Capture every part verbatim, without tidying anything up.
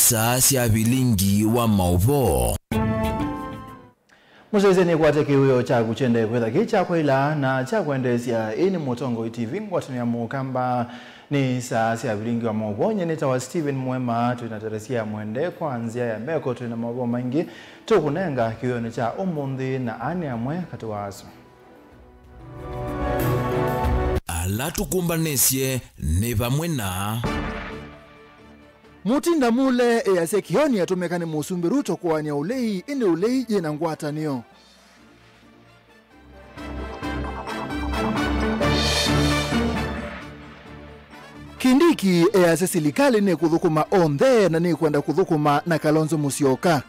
Saa sya vilingi wa maũvoo. Mũsyaĩĩsya nĩkwate kĩwĩo kyaku kyendee kwĩtha kĩ kya kwaĩla na kya kwendeesya. Ĩĩ nĩ Mũtongoi T V, ngwatanĩo ya Mũkamba. Nĩ saa sya vilingi wa maũvoo. Nyie nĩtawa Stephen Mwema. Twĩ na Teresia Mwende kwa nzĩa ya meko. Twĩ na maũvoo maingĩ tũkũnenga kĩwĩonĩ kya ũmũnthĩ, na aa nĩ amwe katĩ wa asu. Ala tũkũmbanĩsye nĩ vamwe na. Mutinda Mule easya Kioni atũmĩka nĩ Mũsumbĩ Ruto kũaany'a ũlei, ĩndĩ ũlei yĩ na ngwatanĩo. Kindiki easya silikalĩ nĩkũthũkũma onthe na nĩkwenda kũthũkũma na Kalonzo Musyoka.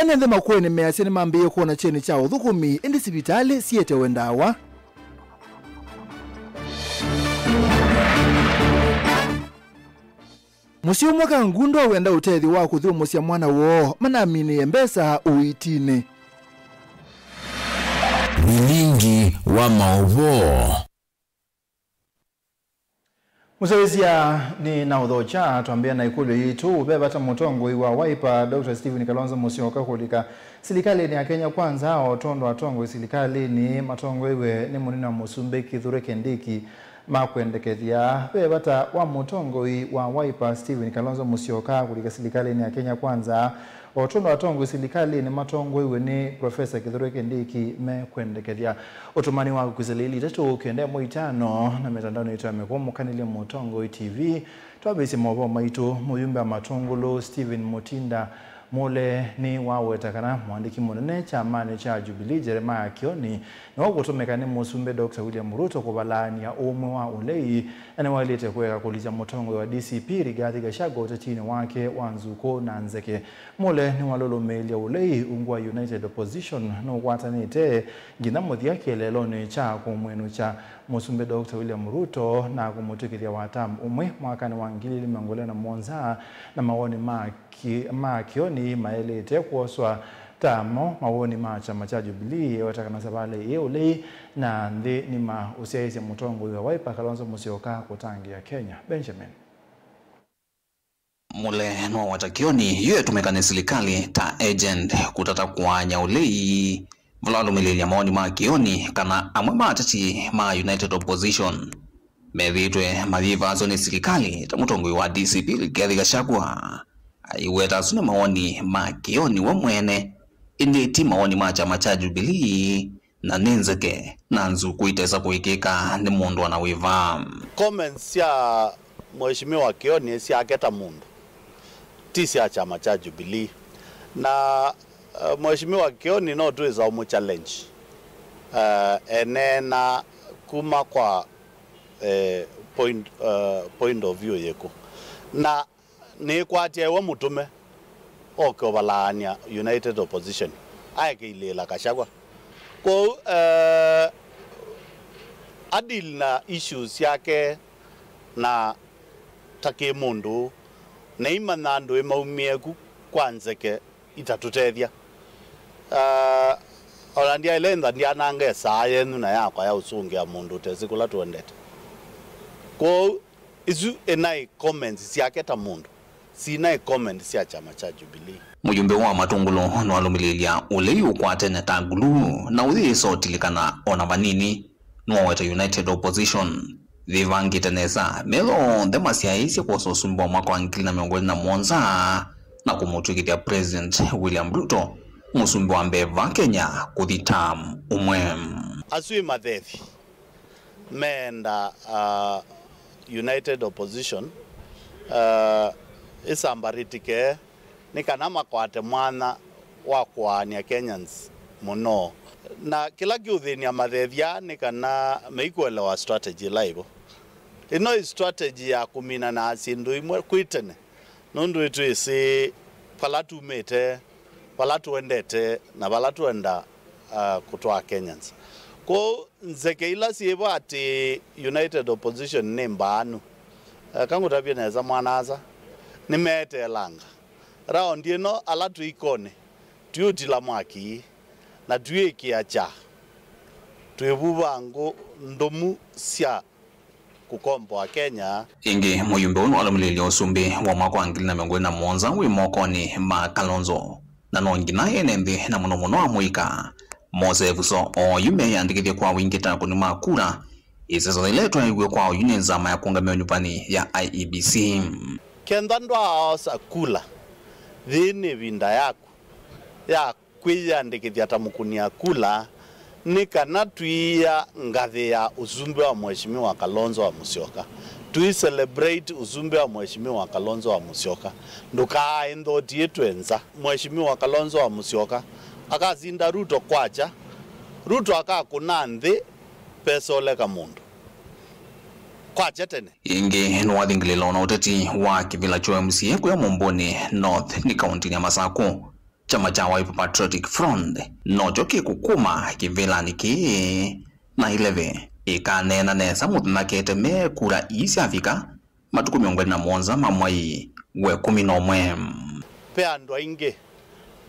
Ene nthĩ makueni measya nĩmambĩĩe kwona kyeni kya ũthũkũmi, ĩndĩ sivitalĩ sietewe ndawa. Mũsyĩ ũmwe Kangundo wenda ũtethyo wa kũthyũmũsya mwana woo manaminĩe mbesa ũitinĩ. Vilingi wa maũvoo. Mũsyaĩĩsya nĩ na ũthokya. Twambĩa na ĩkũlyo yitũ, ve vata mũtongoi wa Wiper, Doctor Stephen Kalonzo Musyoka kũlika silikalĩnĩ ya Kenya Kwanza, o tondũ atongoi silikalĩnĩ matongoew'e nĩ mũnene wa mũsumbĩ Kithure Kindiki makwendekethya? Ve vata wa mũtongoi wa Wiper, Stephen Kalonzo Musyoka, kũlika silikalĩnĩ ya Kenya Kwanza, o tondũ atongoi silikalĩnĩ matongoew'e nĩ Professor Kithure Kindiki mekwendekethya? Ũtũmani waku kwĩsĩla ili itatũ kenda ĩmwe itano na mĩtandaonĩ yitũ ya mĩkũũ, mũkanĩlye Mũtongoi T V. Twambĩĩsye maũvoo maitũ, mũyumbe wa Matũngũlũ Stephen Mutinda Mule nĩwaweta kana mũandĩki mũnene kyamanĩ kya Jubilee Jeremiah Kioni nĩwe ũkũtũmĩka nĩ Mũsumbĩ Doctor William Ruto kũvalaany'a ũmwe wa ũlei, na nĩwaĩlĩte kũeka kũlikya mũtongoi wa D C P Rigathi Gachagua ũtetinĩ wake wa nzukũ na nzeke. Mule nĩwalũlũmĩĩlya ũlei ungu wa United Opposition nũkwatanĩte nginya mũthya kĩeleelonĩ kya kũmwĩnũkya Mũsumbĩ Doctor William Ruto na kũmũtw'ĩkĩthya wa term ũmwe mwakanĩ wa ngili ili mĩongo ĩlĩ na mũonza, na mawoni ma Ki-, ma Kioni maĩlĩte kwoswa ta mo mawoni ma kyama kya Jubilee, eweta kana savalĩ ĩĩ ũlei na nthĩ nĩmaũsyaĩĩsye mũtongoi wa Wiper Kalonzo Musyoka kũtangĩĩa Kenya. Benjamin. Mule nĩwaweta Kioni yu etũmĩka nĩ silikalĩ ta agent kũtata kũaany'a ũlei, vala alũmĩlĩĩlya mawoni ma Kioni kana amwe ma ateti ma United Opposition methĩĩtwe mayĩvasw'a nĩ silikalĩ ta mũtongoi wa D C P Rigathi Gachagua. Aiweta asu nĩ mawoni ma Kioni we mwene, ĩndĩ ti mawoni ma kyama kya Jubilee, na nĩ nzeke na nzukũ itesa kũĩkĩĩka nĩ mũndũ ona wĩva. Comments sya Mheshimiwa Kioni syake ta mũndũ, ti sya kyama kya Jubilee. Na, eh, Mheshimiwa Kioni no twĩsa ũmũ challenge, eh, eneena kuma kwa, eh, point, eh, point of view yĩkũ. Na nĩkwatya we mũtũme oke ũvalaany'a United Opposition, aekĩilĩĩla Gachagua. Kwoou, eh, adeal na issues syake na ta kĩmũndũ, na imanya andũ ĩmaumie ku kwa nzeke itatũtethya. Ah, ona ndyaĩle ntha ndyanange saa yenyu na yakwa ya ũsũngĩa mũndũ ũtesĩ kũla tũendete. Kwoou, isu inaĩ comments syake ta mũndũ, sinaĩ comments sya kyama kya Jubilee. Mũyumbe wa Matũngũlũ nĩwalũmĩlĩĩlya ũlei ũkwatene ta glue na ũyĩsa ũtilikana ona vanini. Nũaweta United Opposition yĩvangĩte nesa, metho onthe masyaĩĩsye kwosa ũsumbĩ wa mwaka wa ngili na mĩongo ĩlĩ na mũonza na kũmũtw'ĩkĩthya President William Ruto, mũsumbĩ wa mbee va Kenya kũthi term ũmwe. Asu ĩ mathethi meenda, uh, United Opposition, uh, ĩsambarĩtĩke nĩ kana makwate mwanya wa kũaany'a Kenyans mũno. Na kĩla kĩũthĩny'a mathethi aa nĩ kana meikũelewa strategy ĩla ĩvo. Ĩno ĩ strategy ya kũminana na syĩndũ imwe kwĩ tene, nũndũ nĩtwĩsĩ vala tumĩte, vala tũendete, na vala tũenda, ah, kũtwaa Kenyans. Kwoou nzeke ila syĩvo atĩ United Opposition nĩ mbaanu, eka ngũtavye nesa mwana-a-asa, nĩmeeteelanga. Raundi ĩno, ala twĩ ikonĩ, twiũtila mwaki na twiĩkĩa kya. Twĩvuva ngũ ndũmu sya kũkomboa Kenya. Ĩngĩ, mũyumbe ũyũ nũalũmĩlĩĩlye ũsumbĩ wa mwaka wa ngili na mĩongo ĩlĩ na mũonza wĩ mokonĩ ma Kalonzo, na no nginya ene nthĩ na mũno mũno amũika mose ĩvuso oyu meyĩandĩkĩthye kwa wingĩ ta akũni ma kura. Ĩseso yĩla ĩtwaĩw'e kwa oyu nĩ nzama ya kũũngamĩa nyuvani ya I E B C. Kenda ndwaaosa kula, yĩĩ nĩ ĩvinda yaku ya kwĩyĩandĩkĩthya ta mũkũnia kula nĩ kana tũiĩa ngathĩ ya ũsumbĩ wa Mheshimiwa Kalonzo wa Musyoka. Tũi celebrate ũsumbĩ wa Mheshimiwa Kalonzo wa Musyoka. Ndũkaae nthoti ĩtwe nza. Mheshimiwa Kalonzo wa Musyoka akasinda Ruto kwakya. Ruto akakũna nthĩ pesa ũleka mũndũ. Kwakya tene. Ĩngĩ nĩwathingĩlĩĩla ona ũteti wa kĩvĩla kya M C A kũya Mũmbũnĩ North nĩ kaũntĩnĩ ya Masakũ. Kyama kya Wiper Patriotic Front nokyo kĩkũkuma kĩvĩlanĩ kĩĩ, na ĩleve ĩkaneena nesa mũthenya kete me kura ii syavika matukũ mĩongo ĩlĩ na mũonza ma mwai wa ĩkũmi na ũmwe. Ve andũ aingĩ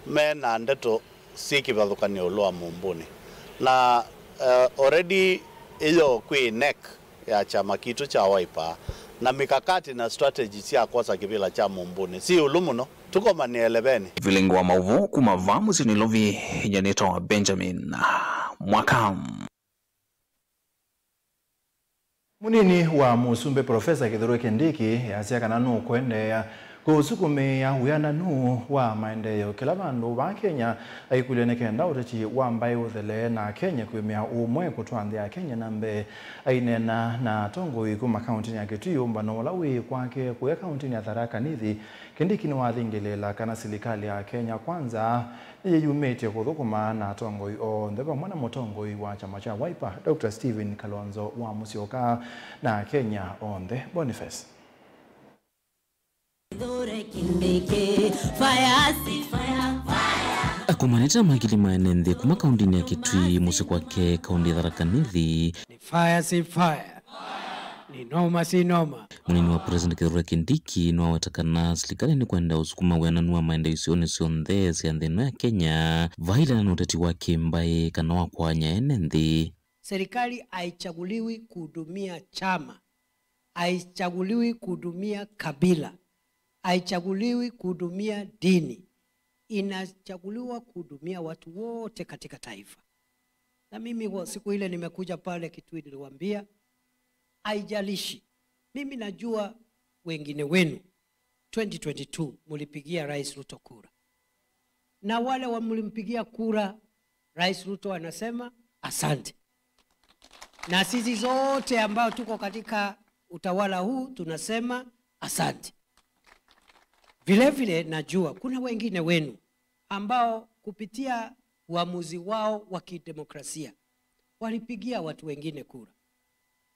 me na ndeto syĩ kĩvathũkany'o ĩũlũ wa Mũmbũnĩ, na uh, already ĩyo kwĩ NEC ya kyama kitũ kya Wiper na mikakati na strategy sya kwosa kĩvĩla kya Mũmbũnĩ syĩ ĩũlũ mũno. Tũkomanĩe ĩlevenĩ. Vilingi wa maũvoo kuma vaa mũsyĩ Nairobi, nyie nĩtawa Benjamin Mwaka. Mũnini wa mũsumbĩ Profesa Kithure Kindiki easya kana nũkũendeea kũsukumĩĩa wĩananu wa maendeeo kĩla vandũ vaa Kenya, aikũlya nĩ kenda ũteti wa mbaĩ ũthelee na Akenya kwĩmĩa ũmwe kũtwaa nthĩ ya Kenya na mbee. Aineena na atongoi kuma kaũntĩnĩ ya Kitui ũmbano ũla wĩ kwake kũya kaũntĩnĩ ya Tharaka Nithi, Kindiki nĩwathingĩlĩĩla kana silikalĩ ya Kenya Kwanza nĩyĩyumĩtye kũthũkũma na atongoi onthe vamwe na mũtongoi wa kyama kya Wiper, Doctor Stephen Kalonzo wa Musyoka, na Akenya onthe. Boniface. Akomanĩte makili ma ene nthĩ kuma kaũntĩnĩ ya Kitui, mũsyĩ kwake kaũntĩ ya Tharaka Nithi. Ni fire si fire, ni noma si noma. Mũnini wa President Kithure Kindiki nĩwaweta kana silikalĩ nĩkwenda ũsukuma wĩananu wa maendeeo isionĩ syonthe sya nthĩ ĩno ya Kenya, vailana na ũteti wa kĩmbaĩ kana wa kũany'a ene nthĩ. Serikali haichaguliwi kuhudumia chama, haichaguliwi kuhudumia kabila, haichaguliwi kuhudumia dini, inachaguliwa kuhudumia watu wote katika taifa. Na mimi wa-, siku ile nimekuja pale Kitui niliwaambia, haijalishi, mimi najua wengine wenu twenty twenty-two mulipigia Rais Ruto kura. Na wale wa mlimpigia kura, Rais Ruto anasema asante. Na sisi zote ambao tuko katika utawala huu tunasema asante. Vile vile najua kuna wengine wenu ambao kupitia uamuzi wao wa kidemokrasia walipigia watu wengine kura.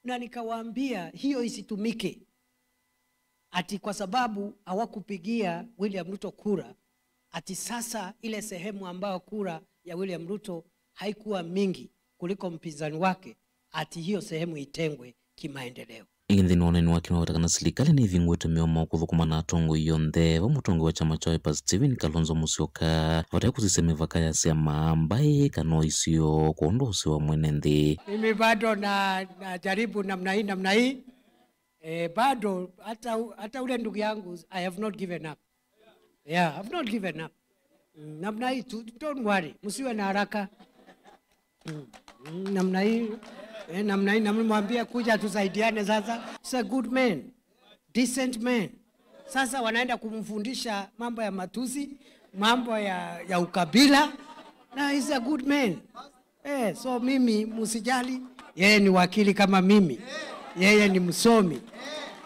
Na nikawaambia hiyo isitumike ati kwa sababu hawakupigia William Ruto kura, ati sasa ile sehemu ambayo kura ya William Ruto haikuwa mingi kuliko mpinzani wake, ati hiyo sehemu itengwe kimaendeleo. Ĩngĩ nthĩnĩ wa ũneeni wake nĩwaweta kana silikalĩ nĩĩvingũĩte mĩomo kũthũkũma na atongoi onthe, vamwe mũtongoi wa kyama kya Wiper Stephen Kalonzo Musyoka, vate kũsisya mĩvaka ya syama, mbaĩ, kana o isio, kwondũ ũseo wa mwene nthĩ. Mimi bado na, najaribu namna hii, namna hii. Eh, bado hata, hata ule ndugu yangu, I have not given up. Yeah, I've not given up. Mm, namna hii tu, don't worry, msiwe na haraka. Mm, mm, namna hii. Eh, namna hii, namwambia kuja tusaidiane sasa. He's a good man. Decent man. Sasa wanaenda kumfundisha mambo ya matusi, mambo ya, ya ukabila. Na he's a good man. Eh, so mimi msijali, yeye ni wakili kama mimi. Yeye ni msomi.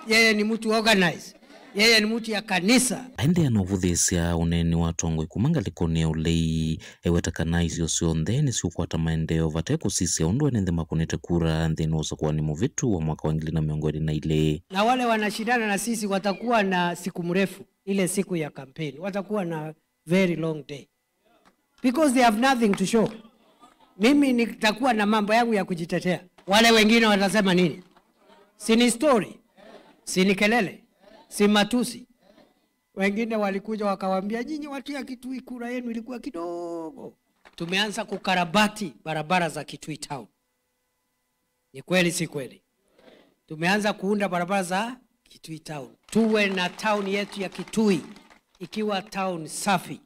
Yeye ni mtu organized. Yeye ni mtu ya kanisa. Aendeea na ũvũthĩĩsya ũneeni wa atongoi kuma ngalĩkonĩ ya ũlei, eweta kana isio syonthe nĩsiũkwata maendeeo vate kũsisya ũndũ ene nthĩ makũnĩte kura nthĩnĩ wa ũsakũani mũvĩtu wa mwaka wa ngili na mĩongo ĩlĩ na ilĩ. Na wale wanashindana na sisi watakuwa na siku mrefu, ile siku ya kampeni. Watakuwa na very long day. Because they have nothing to show. Mimi nitakuwa na mambo yangu ya kujitetea. Wale wengine watasema nini? Si ni story? Si ni kelele? Si matusi? Wengine walikuja wakawaambia, "Nyinyi watu ya Kitui, kura yenu ilikuwa kidogo." Tumeanza kukarabati barabara za Kitui Town. Ni kweli, si kweli? Tumeanza kuunda barabara za Kitui town. Tuwe na town yetu ya Kitui ikiwa town safi,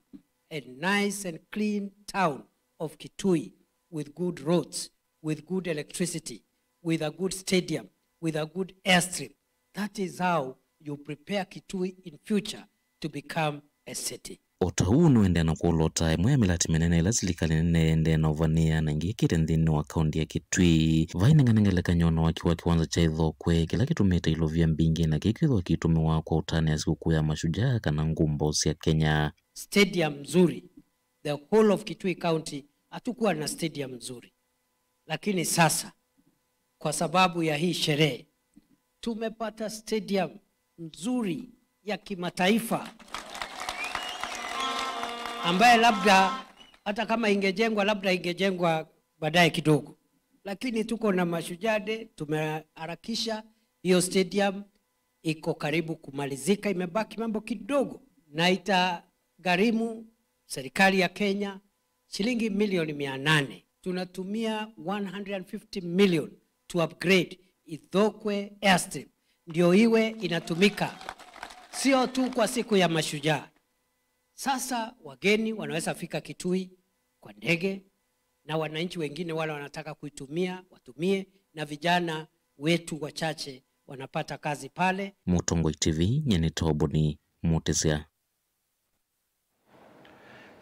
a nice and clean town of Kitui, with good roads, with good electricity, with a good stadium, with a good airstrip. That is how you prepare Kitui in future to become a city. O ta ũu nũendee na kũlota ĩmwe ya mĩlatĩ mĩnene ĩla silikalĩ nene ĩendee na ũvanĩĩa na ĩngĩ ĩkĩte nthĩnĩ wa kaũntĩ ya Kitui. Vai nengane ngelekany'o na waki wa kĩwanza kya Ithokwe, kĩla kĩtumĩte ilovia mbingĩ na kĩĩ kĩthwa kĩitũmĩwa kwa ũtanĩa sikũkũ ya Mashujaa kana ngumbo sya Kenya. Stadium nzuri, the whole of Kitui County hatukuwa na stadium nzuri. Lakini sasa, kwa sababu ya hii sherehe, tumepata stadium nzuri ya kimataifa, ambaye labda hata kama ingejengwa, labda ingejengwa baadaye kidogo, lakini tuko na Mashujaa Day, tumeharakisha hiyo stadium, iko karibu kumalizika, imebaki mambo kidogo, na itagharimu serikali ya Kenya shilingi milioni mia nane. Tunatumia one hundred fifty million to upgrade Ithokwe airstrip, ndio iwe inatumika sio tu kwa siku ya Mashujaa. Sasa wageni wanaweza fika Kitui kwa ndege, na wananchi wengine wale wanataka kuitumia watumie, na vijana wetu wachache wanapata kazi pale. Mũtongoi T V, nyie nĩ Toboni Mũtĩsya.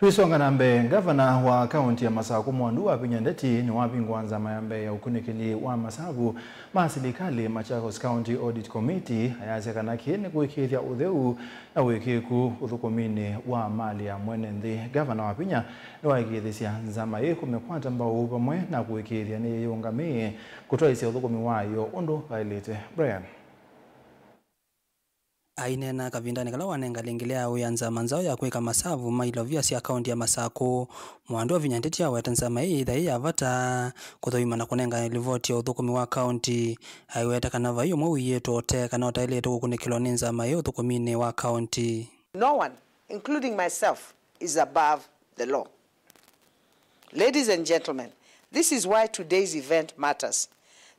Tũisonga na mbee, ngavana wa kaũnti ya Masakũ Mwandu Wavinya Ndeti nĩwavingũa nzama ya mbee ya ũkunĩkĩli wa masavu ma silikalĩ, Machakos County Audit Committee, ayasya kana kĩĩ nĩ kũĩkĩĩthya ũtheu na wĩkĩĩku ũthũkũminĩ wa mali ya mwene nthĩ. Ngavana Wavinya nĩwaĩkĩĩthĩsya nzama ĩĩ kũmĩkwata mbau vamwe na kũĩkĩĩthya nĩyĩyĩũngamĩe kũtwaĩsya ũthũkũmi wayo ũndũ vaĩlĩte. Brian. Aineena kavindanĩ kala wanenga lĩngĩ lĩa wĩa nzama nzaũ ya kwĩka masavu ma ilovia sya kaũnti ya Masakũ, Mwandu Wavinya Ndeti aweta nzama ĩĩ yĩtha yĩ ya vata kũthũima na kũnengane livoti ya ũthũkũmi wa kaũnti. Aiweta kana vai ũmwe ũiĩtwe ũtee kana ũtaĩlĩte kũkunĩkĩlwa nĩ nzama ĩĩ ũthũkũminĩ wa kaũnti. No one, including myself, is above the law. Ladies and gentlemen, this is why today's event matters.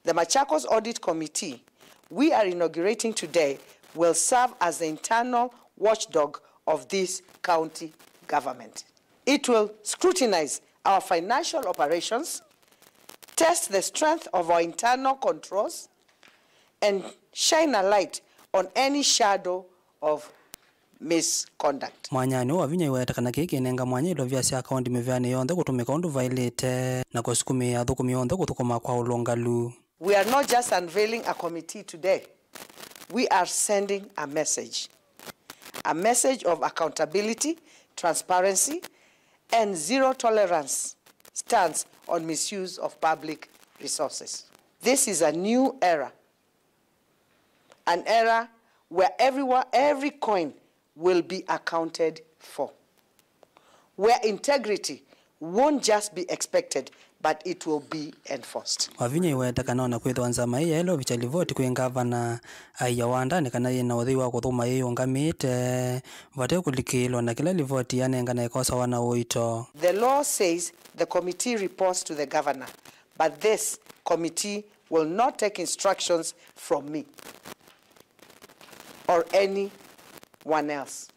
The Machakos Audit Committee we are inaugurating today will serve as the internal watchdog of this county government. It will scrutinize our financial operations, test the strength of our internal controls, and shine a light on any shadow of misconduct. Mwanyanĩ ũũ, Wavinya aiweta kana kĩĩ kĩnenga mwanya ilovia sya kaũnti mĩvĩanĩ yonthe kũtũmĩka ũndũ vaĩlĩte na kũsukumĩĩa athũkũmi onthe kũthũkũma kwa ũlũngalu. We are not just unveiling a committee today. We are sending a message. A message of accountability, transparency, and zero tolerance stance on misuse of public resources. This is a new era, an era where everyone, every coin will be accounted for, where integrity won't just be expected, but it will be enforced. Wavinya aiweta kana ona kwĩthĩwa nzama ĩĩ yaĩle ũvikya livoti kwĩ ngavana, aia wandanĩ kana yĩ na ũthei wa kũthũkũma yĩyũngamĩte vate kũlikĩĩlwa na kĩla livoti yanengana ĩkosawa na ũito. The law says the committee reports to the governor, but this committee will not take instructions from me or anyone else.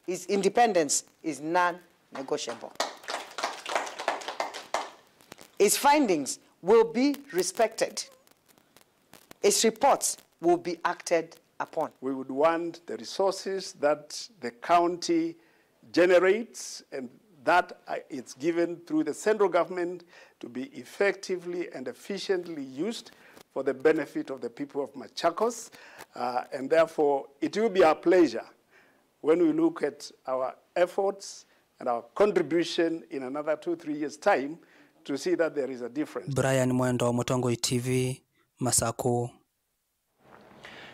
His independence is non-negotiable. His findings will be respected. His reports will be acted upon. We would want the resources that the county generates and that, uh, it's given through the central government to be effectively and efficiently used for the benefit of the people of Machakos. Uh, and therefore, it will be our pleasure when we look at our efforts and our contribution in another two, three years' time to see that there is a difference. Brian Mwendo, Mũtongoi T V, Masakũ.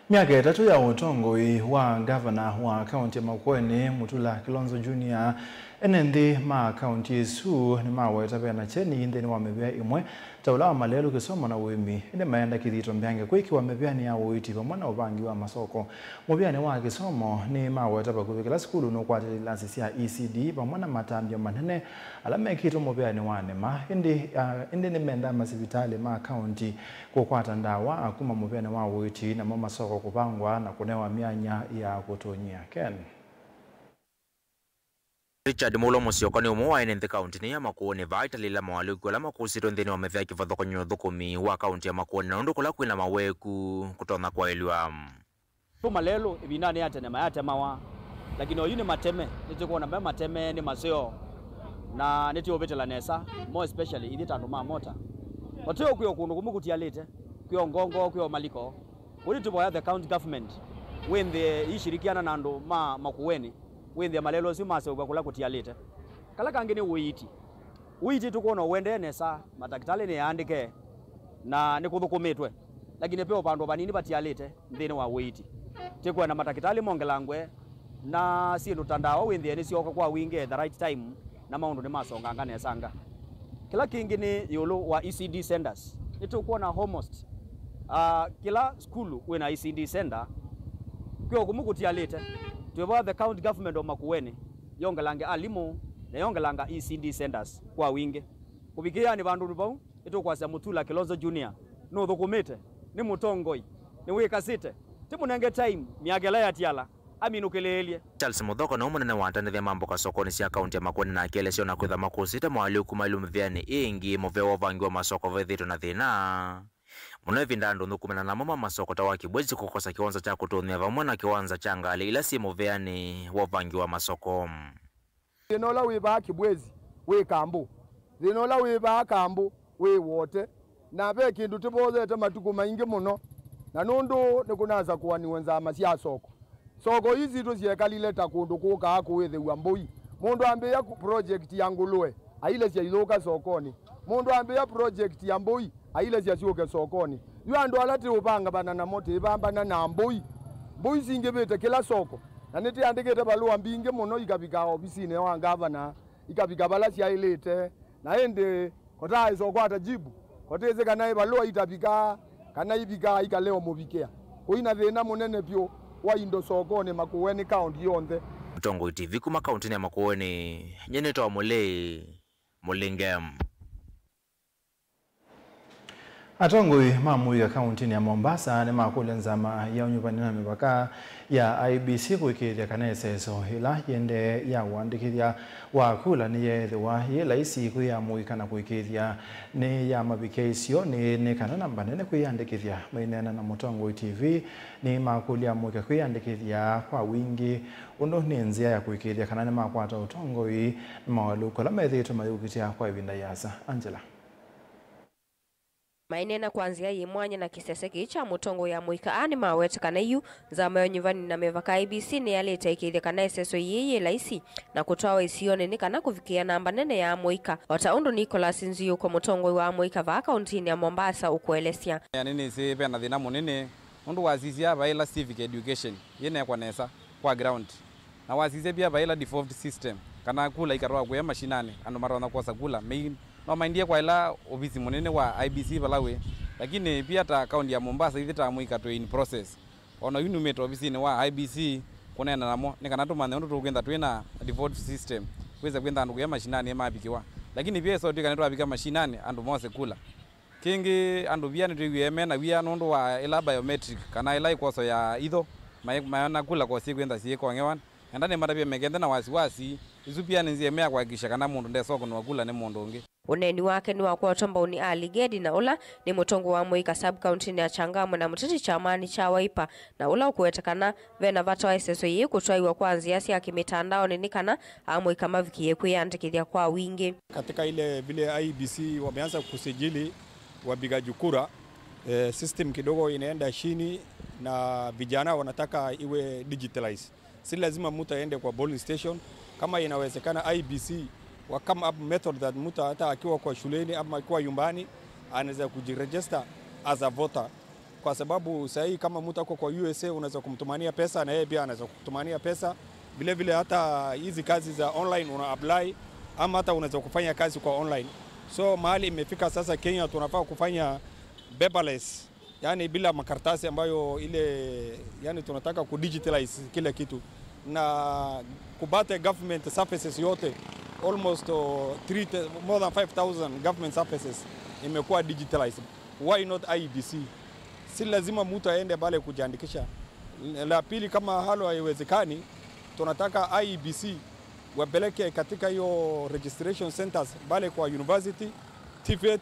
Myaka ĩtatũ ya ũtongoi wa ngavana wa kaũnti ya Makueni, Mutula Kilonzo Junior, ene nthĩ ma kaũnti ĩsu nĩmaweta vena kyeni nthĩnĩ wa mĩvĩa ĩmwe Ta ũla wa malelũ, kĩsomo na ũĩmi, ĩndĩ maenda kĩthito mbeange kwĩkĩwa mĩvĩanĩ ya ũiiti vamwe na ũvangi wa masoko. Mũvĩanĩ wa kĩsomo, nĩ maweta vakuvĩ kĩla sukulu nũkwatĩte ilasi sya E C D vamwe na matambya manene ala mekĩtwe mũvĩanĩ wa nĩma, ĩndĩ, ah, ĩndĩ nĩmendaa masivitalĩ ma kaunti kũkwata ndawa kuma mũvĩanĩ wa ũiiti, namo masoko kũvangwa na kũnewa myanya ya kũtony'a. Ken. Richard Mulo Musyoka nĩ ũmwe wa ene nthĩ kauntinĩ ya Makueni vaa aitalĩĩla moalyũku ala makũsĩtwe nthĩnĩ wa mĩvĩa ya kĩvathũkany'o na ũthũkũmi wa kaunti ya Makueni, na ũndũ kũla kwĩna maweku kũtonya kwaĩlw'a. Tũ malelũ ĩvindanĩ ya tene mayatemawa, lakini oyu nĩ mateme, nĩtũkwona me mateme, nĩ maseo, na nĩtũũvĩtĩla nesa, more especially ithyĩ ta andũ ma mota. Vateo kwĩ o kũndũ kũmwe kũtialĩte, kwĩ o ngongo, kwĩ o maliko. Kũu nĩtũvoya the county government wĩnthĩe ishirikiana na andũ ma Makueni, wĩnthĩe malelũ asu maseũvw'a kũla kũtialĩte. Kala kangĩ nĩ ũiiti. Ũiiti tũkwona ũendee nesa, matakĩtalĩ nĩ aandĩke, na nĩkũthũkũmĩtwe, lakini ve o vandũ vanini vatialĩte nthĩnĩ wa ũiiti. Tĩkwenda matakĩtalĩ mongelangwe, na syĩndũ ta ndawa wĩnthĩe nĩsyooka kwa wingĩ at the right time, na maũndũ nĩmasonganga nesanga. Kĩla kĩngĩ nĩ ĩũlũ wa E C D centers. Nĩtũkwona almost, ah, kĩla sukulu wĩna E C D center, kwĩ o kũmwe kũtialĩte. Twĩvoya the county government of Makueni yongelange alimũ na yongelanga E C D centers kwa wingĩ. Kũvikĩĩanĩ vandũnĩ vau, nĩtũkwasya Mutula Kilonzo Junior nũthũkũmĩte, nĩ mũtongoi, nĩwĩkasĩte. Tĩmũnenge time, myaka ĩla yatiala, aminũkĩlĩĩlye. Charles Muthoko nĩwe mũnene wa atandĩthya ma mboka sokonĩ sya kaunti ya Makueni, na akelesya ona kwĩtha makũsĩte moalyũku maĩlu mĩvĩanĩ ĩngĩ, mũvĩa wa ũvangi wa masoko vethĩĩtwe na thĩna mũno ĩvinda andũ nthũkũmĩla namo ma masoko ta wa Kibwezi kũkosa kĩwanza kya kũtũmĩa vamwe na kĩwanza kya ngalĩ ila syĩ mũvĩanĩ wa ũvangi wa masoko. Thĩna ũla wĩ vaa Kibwezi wĩ Kambũ. Thĩna ũla wĩ vaa Kambũ wĩ Wote. Na ve kĩndũ tĩvoyete matukũ maingĩ mũno, na nũndũ nĩkũnasakũaniwe nzama sya soko. Soko ii sitũ syekalile ta kũndũ kũkaa kũĩthĩw'a mbũi. Mũndũ ambĩĩa ku-, project ya ngũlũe, ailesya ithũka sokonĩ. Mũndũ ambĩĩa project ya mbũi, ailesya syũke sokonĩ. Yu andũ ala tĩũvangavana namo tĩvambana na mbũi. Mbũi singĩvĩte kĩla soko, na nĩtĩandĩkĩte valũa mbingĩ mũno ikavika ovisinĩ wa ngavana, ikavika vala syaĩlĩte, na ĩndĩ kũtaaĩsa ũkwata jibu, kũtĩsĩ kana ĩvalũa itavika, kana ivika ikalea ũmũvikĩa. Kũina thĩna mũnene vyũ wa indo sokonĩ Makueni kaunti yonthe. Mũtongoi T V kuma kauntinĩ ya Makueni, nyie nĩtawa Mũlĩi Mũlinge. Atongoi ma mũika kauntinĩ ya Mombasa nĩmakũlya nzama ya ũnyuvani na mĩvaka ya I E B C kũĩkĩĩthya kana ĩseso ĩla yĩendee ya ũandĩkĩthya wa kula nĩyeethĩwa yĩ laisi kwĩ ya mũika na kũĩkĩĩthya nĩyamavikĩa isionĩ nĩ kana namba nene kwĩyandĩkĩthya. Maineena na Mũtongoi T V, nĩmakũlya amũika kwĩyandĩkĩthya kwa wingĩ ũndũ nĩ nzĩa ya kũĩkĩĩthya kana nĩmakwata ũtongoi na moalyũku ala methĩĩtwe mayĩũkitĩa kwa ĩvinda yĩasa. Angela. Maineena kwa nzĩa yĩ mwanya na kĩsese kĩĩ kya mũtongoi ya mũika, aa nĩmawete kana yu nzama ya ũnyuvani na mĩvaka I E B C nĩyalĩte ĩkĩĩthya kana ĩseso yĩĩ yĩ laisi na kũtwawa isionĩ nĩ kana kũvikĩa namba nene ya amũika, o ta ũndũ Nicholas Nziuko, mũtongoi wa amũika vaa kauntinĩ ya Mombasa, ũkũelesya. Nĩnĩsĩ ve na thĩna mũnene nũndũ wasisya vaĩla civic education yĩnekwa nesa kwa ground. Na wasisya pia vaĩla devolved system, kana kula ikatwawa kũya mashinani, andũ matonya kwosa kula. Mei-, no maendie kwa ĩla ovisi mũnene wa I E B C vala wĩ. Lakini pia ta kaunti ya Mombasa, ithyĩ ta amũika twĩ in process. O na yu numĩte ovisinĩ wa I E B C kũneena namo, nĩ kana tũmanye ũndũ tũkwĩtha twĩ na devolved system, kwĩsa kwĩtha andũ kũya mashinani mavikĩwa. Lakini pia ĩsotw'ĩka nĩtwavika mashinani, andũ mose kula. Kĩngĩ, andũ via nĩtwĩw'ĩe me na wia nũndũ wa ĩla biometric, kana ĩla ĩkoso ya itho, mai-, mayona kula ko syĩkwĩtha syĩkong'ewa. Enda nĩmatavye mekenthe na wasiwasi, ĩsu pia nĩ nzĩa ĩmwe ya kũhakikisha kana mũndũ ndesokũnĩwa kula nĩ mũndũ ũngĩ. Ũneeni wake nĩwakwatwa mbau nĩ Ali Gedi, na ũla nĩ mũtongoi wa mũika sub-kauntinĩ ya Changamwe na mũteti kyamani kya Wiper, na ũla ũkũweta kana ve na vata wa ĩseso yĩĩ kũtwaĩwa kwa nzĩa sya kĩmĩtandaonĩ nĩ kana amũika mavikĩe kwĩyandĩkĩthya kwa wingĩ. Katika ile vile I E B C wameanza kusajili wapigaji kura, eh, system kidogo inaenda chini na vijana wanataka iwe digitalize. Si lazima mtu aende kwa polling station. Kama inawezekana, I E B C wa come up method that mtu hata akiwa kwa shuleni ama akiwa nyumbani anaweza kujiregister as a voter. Kwa sababu saa hii kama mtu ako kwa U S A, unaweza kumtumania pesa na yeye pia anaweza kukutumania pesa. Vile vile hata hizi kazi za online una apply, ama hata unaweza kufanya kazi kwa online. So mahali imefika sasa Kenya tunafaa kufanya paperless, yani bila makaratasi ambayo ile, yani tunataka ku digitalize kila kitu na kupata government services yote, almost uh, three, more than five thousand government services imekuwa digitalized. Why not I E B C? Si lazima mtu aende pale kujiandikisha. La pili, kama halo haiwezekani, tunataka I E B C wapeleke katika hiyo registration centers pale kwa university, TVET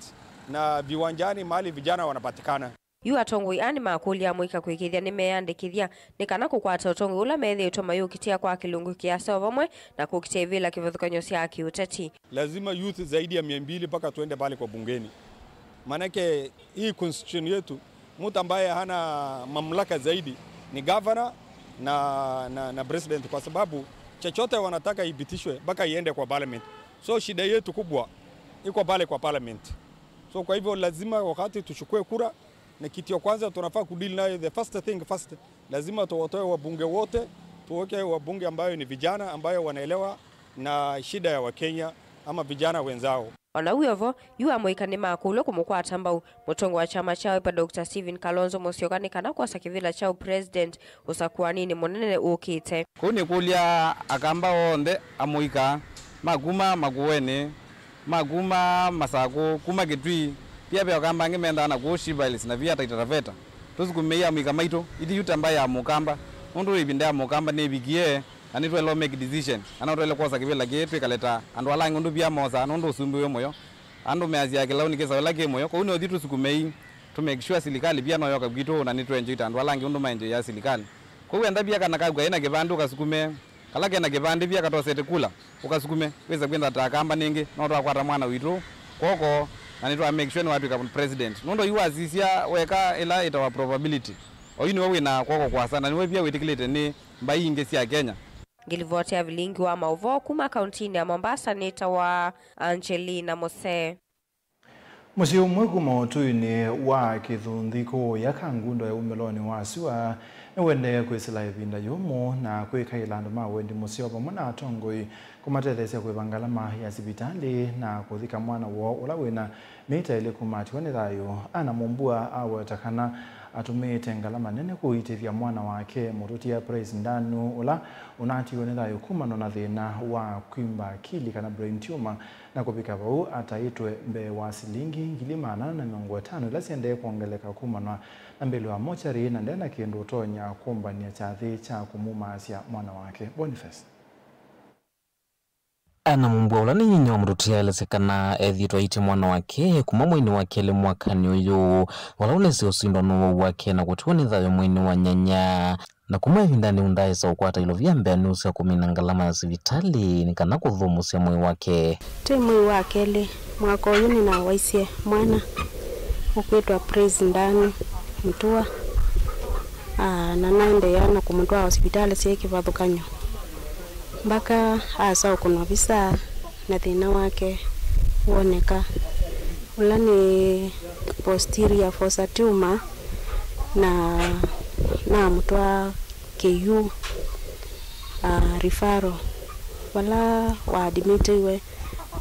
na viwanjani mahali vijana wanapatikana. Yu atongoi aa nĩmakũlya amũika kũĩkĩĩthya nĩmeandĩkĩthya nĩ kana kũkwata ũtongoi ũla methĩĩtwe mayũkitĩa kwa kĩlungu kĩasa o vamwe na kũkitĩa ivĩla kĩvathũkany'o sya kĩũteti. Lazima youth zaidi ya mia mbili mpaka tuende pale kwa bungeni. Maanake hii constitution yetu, mtu ambaye hana mamlaka zaidi ni governor na, na, na president, kwa sababu chochote wanataka ipitishwe mpaka iende kwa parliament. So shida yetu kubwa iko pale kwa parliament. So kwa hivyo lazima wakati tuchukue kura, na kitu ya kwanza tunafaa kudeal nayo, the first thing first, lazima tuwatoe wabunge wote, tuweke wabunge ambayo ni vijana ambayo wanaelewa na shida ya Wakenya ama vijana wenzao. O na wĩ o vo, yu amũika nĩmakũlw'a kũmũkwata mbau mũtongoi wa kyama kya Wiper Doctor Stephen Kalonzo Musyoka nĩ kana kwosa kĩvĩla kya ũpresident ũsakũaninĩ mũnene ũkĩte. Kũu nĩkũlya Akamba onthe, amũika ma kuma Makueni, ma kuma Masakũ, kuma Kitui, pia ve Akamba angĩ mendaa na kũu Sheep Hills na via Taita Taveta. Tũsukumei amũika maitũ, ithyĩ yu ta mbaĩ ya Mũkamba, nũndũ ĩvinda ya Mũkamba nĩvikie, na nĩtwaĩle make decision, na no twaĩle kwosa kĩvĩla kĩĩ twĩkale ta andũ ala angĩ ũndũ via mosaa, nũndũ ũsumbĩ wĩ mũyo. Andũ measya kĩlaũ nĩ kĩsaũ ĩla kĩ mũyo, kwoou nĩũthi tũsukumei, tũ make sure silikalĩ pia no yoka kwitũ, na nĩtũenjoy ta andũ ala angĩ ũndũ maenjoyaa silikalĩ. Kwoou enda via kana kakw'a ĩna kĩvandĩ ũkasukume, kala kena kĩvandĩ via katosete kula, ũkasukume, wĩse kwĩtha ta Akamba nĩngĩ, no twakwata mwana witũ kw'oko, na nĩtwa make sure nĩwatw'ĩka president. Nũndũ yu wasisya weka ĩla ĩtawa probability, oyu nĩwe wĩna kw'oko kwasa, na nĩwe via wĩtĩkĩlĩte nĩ mbaĩ ingĩ sya Kenya. Ngilivoti ya vilingi wa maũvoo kuma kauntinĩ ya Mombasa nĩtawa Angelina Mose. Mũsyĩ ũmwe kuma ũtũinĩ wa Kĩthunthĩ kũũya Kangundo ya umĩlonĩ wa syũa nĩũendee kwĩsĩla ĩvinda yũmũ na kwĩkaĩla andũ ma wendi mũseo vamwe na atongoi kũmatetheesya kũĩva ngalama ya sivitalĩ na kũthika mwana woo ũla wĩna mĩĩ ta ĩlĩ kũmatiwa nĩ thayũ. Anna Mumbua aweta kana atũmĩĩte ngalama nene kũitĩthya mwana wake mũtũtia Praise Ndanu, ũla ũnatiwe nĩ thayũ kumana na thĩna wa kwimba akili kana brain tumor, na kũvika vau ataĩtwe mbee wa silingi ngili maana ana na mĩongo ĩtano ila siendee kwongeleka kumana na mbĩlĩ wa mochari, na ndena kĩndũ ũtonya kũmbanĩa kyathĩ kya kũmumaasya mwana wake. Boniface. Anna Mumbua, ũla nĩ nyinyia wa mũtũtia, aelesya kana ethĩĩtwe aitye mwana wake kuma mweinĩ wa kelĩ mwakanĩ ũyũ, vala ũnese ũsindwa nĩ ũwau wake na kũtiwa nĩ thayũ mweinĩ wa nyanya. Na kuma ĩvindanĩ yu ndaaĩsa ũkwata ilovia mbeanĩu sya kũmina ngalama ya sivitalĩ nĩ kana kũthũmũsya mwĩĩ wake. Twĩ mwei wa kelĩ mwaka ũyũ nĩnawaisye mwana ũkwĩtwa Praise Ndanu Mũtua, aa, na naendeea na kũmũtwaa sivitalĩ syĩ kĩvathũkany'o mbaka asa ũkũnwa visa na thĩna wake woneka, ũla nĩ posterior fossa tumor, na namũtwaa K U, uh, referral, vala waadimitiwe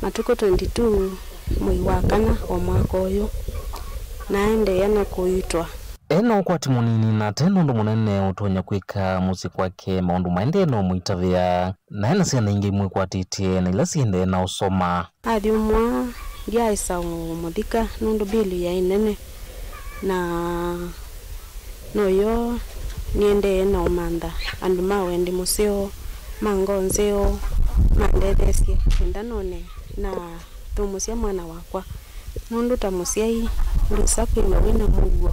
matukũ twenty-two mwei wa kana o mwaka ũyũ, na aendeea na kũitwa. E na ũkwati mũnini na ate na ũndũ mũnene ũtonya kwĩka mũsyĩ kwake, maũndũ maendee na ũmũitavĩa, na e na syana ingĩ imwĩkwatĩtye na ila siendee na ũsoma. Athimwa, ndyaaĩsa ũmũthika nũndũ mbilu yaĩ nene, na noyo nĩendee na ũmantha andũ ma wendi mũseo, ma ngoo nzeo, mandetheesye kenda none na thũmũsya mwana wakwa, nũndũ ta mũsyai, ndwĩsa kwĩw'a wĩ na mũuo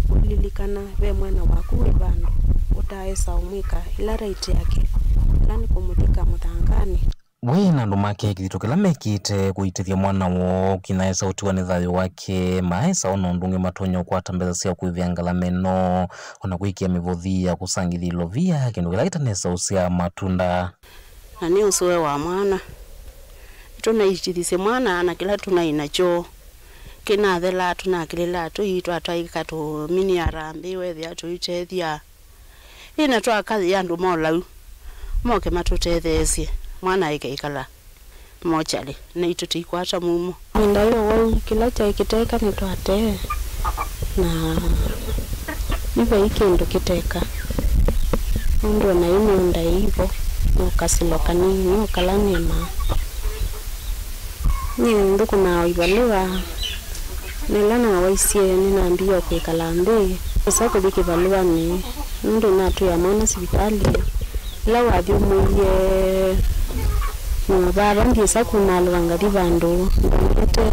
ũlilikana ve mwana waku wĩ vandũ ũtaaĩsa ũmwĩka ĩla right yake, ĩla nĩ kũmũthika mũthanganĩ. We na andũ make kĩthito kĩla mekĩte kũitĩthya mwana woo kĩnaesa ũtiwa nĩ thayũ wake, maesa ona ũndũ ũngĩ matonya ũkwata mbesa sya kũĩvĩa ngalama ĩno, ona kwĩkĩa mĩvothi ya kũsangĩthya ilovia, kĩndũ kĩla kĩtanesa ũsyaa matunda. Na nĩ ũsũe wa mwana. Nĩtũnaitithisye mwana na kĩla tũnaĩ nakyo kĩnathelaa, tũnakĩlĩlaa tũi, twatwaĩka tũmini harambĩ, wethĩa tũitethya. Ĩna twakathĩa andũ ma ũlau moke matũtetheesye mwana aĩke ĩkala. Mochari, naitũ tũikwata mumo. Ĩvinda yĩu wau kĩla kyaĩ kĩteka nĩtwatee, na yu vai kĩndũ kĩteka, nũndũ ona yu mĩũnda ĩivo, no kasilwa kanini, no kala nĩmaa. Nyie nthũkũmaa o ivalũa, na ĩla nawaisye nĩnambie o kwĩkala nthĩ, nesa kũthi kĩvalũanĩ, nũndũ natwĩa mwana sivitalĩ. Ĩla wathyũmũie, na vava ndyĩsa kumaalũka ngathi vandũ, ndonete,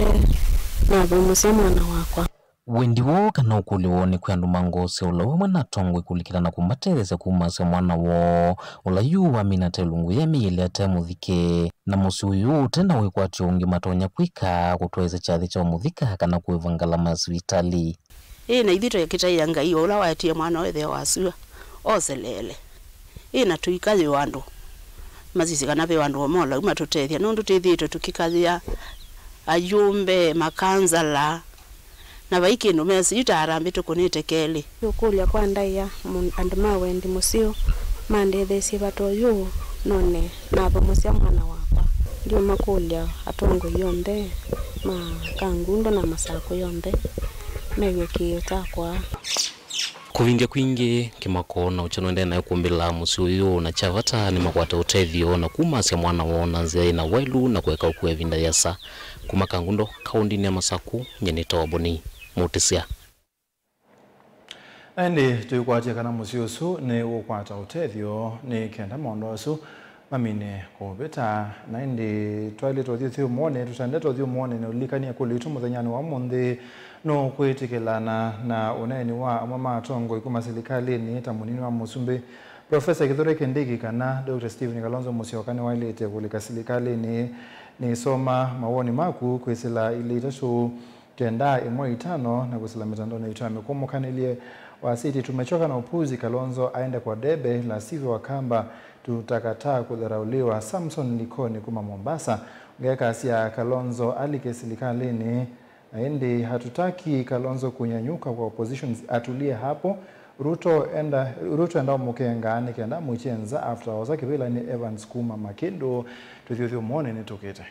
navũmũsya mwana wakwa. Wendi woo kana ũkũlyo woo nĩ kwĩ andũ ma ngoo sya ũlau vamwe na atongoi kũlikĩla na kũmatetheesya kumasya mwana woo, ũla yu wamina ta ĩlungu ya myei ĩlĩ ate mũthike. Na mũsyĩ ũyũ ũte na wĩkwatyo ũngĩ matonya kwĩka, kũtwaĩsya kyathĩ kya ũmũthika kana kũĩva ngalama ya sivitalĩ. Ĩĩ, na ithyĩ tũkĩtaĩa Ngai o ũla waetie mwana wa ĩtheo wa sua, oseleele. Ĩĩ, na tũikayĩwa andũ masisye kana ve andũ o molau matũtethya, nũndũ twĩthĩĩtwe tũkĩkayĩa ayũmbe, makansala, na vai kĩndũ mesĩ, yu ta harambĩ tũkũnĩte kelĩ. Kũkũlya kwa ndaĩa, mũ-, andũ ma wendi mũseo mandetheesye vata ũyũ none navũmũsya mwana wakwa. Ndiũmakũlya atongoi onthe ma Kangundo na Masakũ yonthe mew'e kĩĩo kyakwa. Kũvindya kwingĩ, kĩmako na ũkya nũendee naĩ kũmbĩla mũsyĩ ũyũ, na kya vata nĩmakwata ũtethyo na kumasya mwana woo na nzĩa yĩna waĩlu na kũeka ũkua ĩvinda yĩasa. Kuma Kangundo, kaũndĩnĩ ya Masakũ, nyie nĩtawa Boni Mũtĩsya. Na ĩndĩ tũikwatya kana mũsyĩ ũsu nĩũkwata ũtethyo nĩ kenda maũndũ asu mamine kũvĩta. Na ĩndĩ twaĩlĩte ũthyũmũonĩ, tũtaendete ũthyũmũonĩ, na ũlilikanie ĩkũlyo yitũ mũthenyanĩ wa ũmũnthĩ, nũkwĩtĩkĩlana na ũneeni wa amwe ma atongoi kuma silikalĩnĩ ta mũnini wa mũsumbĩ Profesa Kithure Kindiki kana Doctor Stephen Kalonzo Musyoka nĩwaĩlĩte kũlika silikalĩnĩ. Nĩsoma mawoni maku kwĩsĩla ilĩ itatũ kenda ĩmwe itano na kwĩsĩla mĩtandaonĩ yitũ ya mĩkũmũkanĩlye. Wasĩtye, "Tumechoka na upuzi, Kalonzo aende kwa debe, la sivyo Wakamba tutakataa kudharauliwa." Samson Likoni kuma Mombasa ngekasya, "Kalonzo alike silikalĩnĩ, na ĩndĩ hatutaki Kalonzo kunyanyuka kwa oppositions, atulie hapo. Ruto enda, Ruto enda ũmũkenga nĩ kenda mũkye nza after osa kĩvĩla." Nĩ Evans kuma Makĩndũ, tũthyũthyũmũonĩ nĩtũkĩte.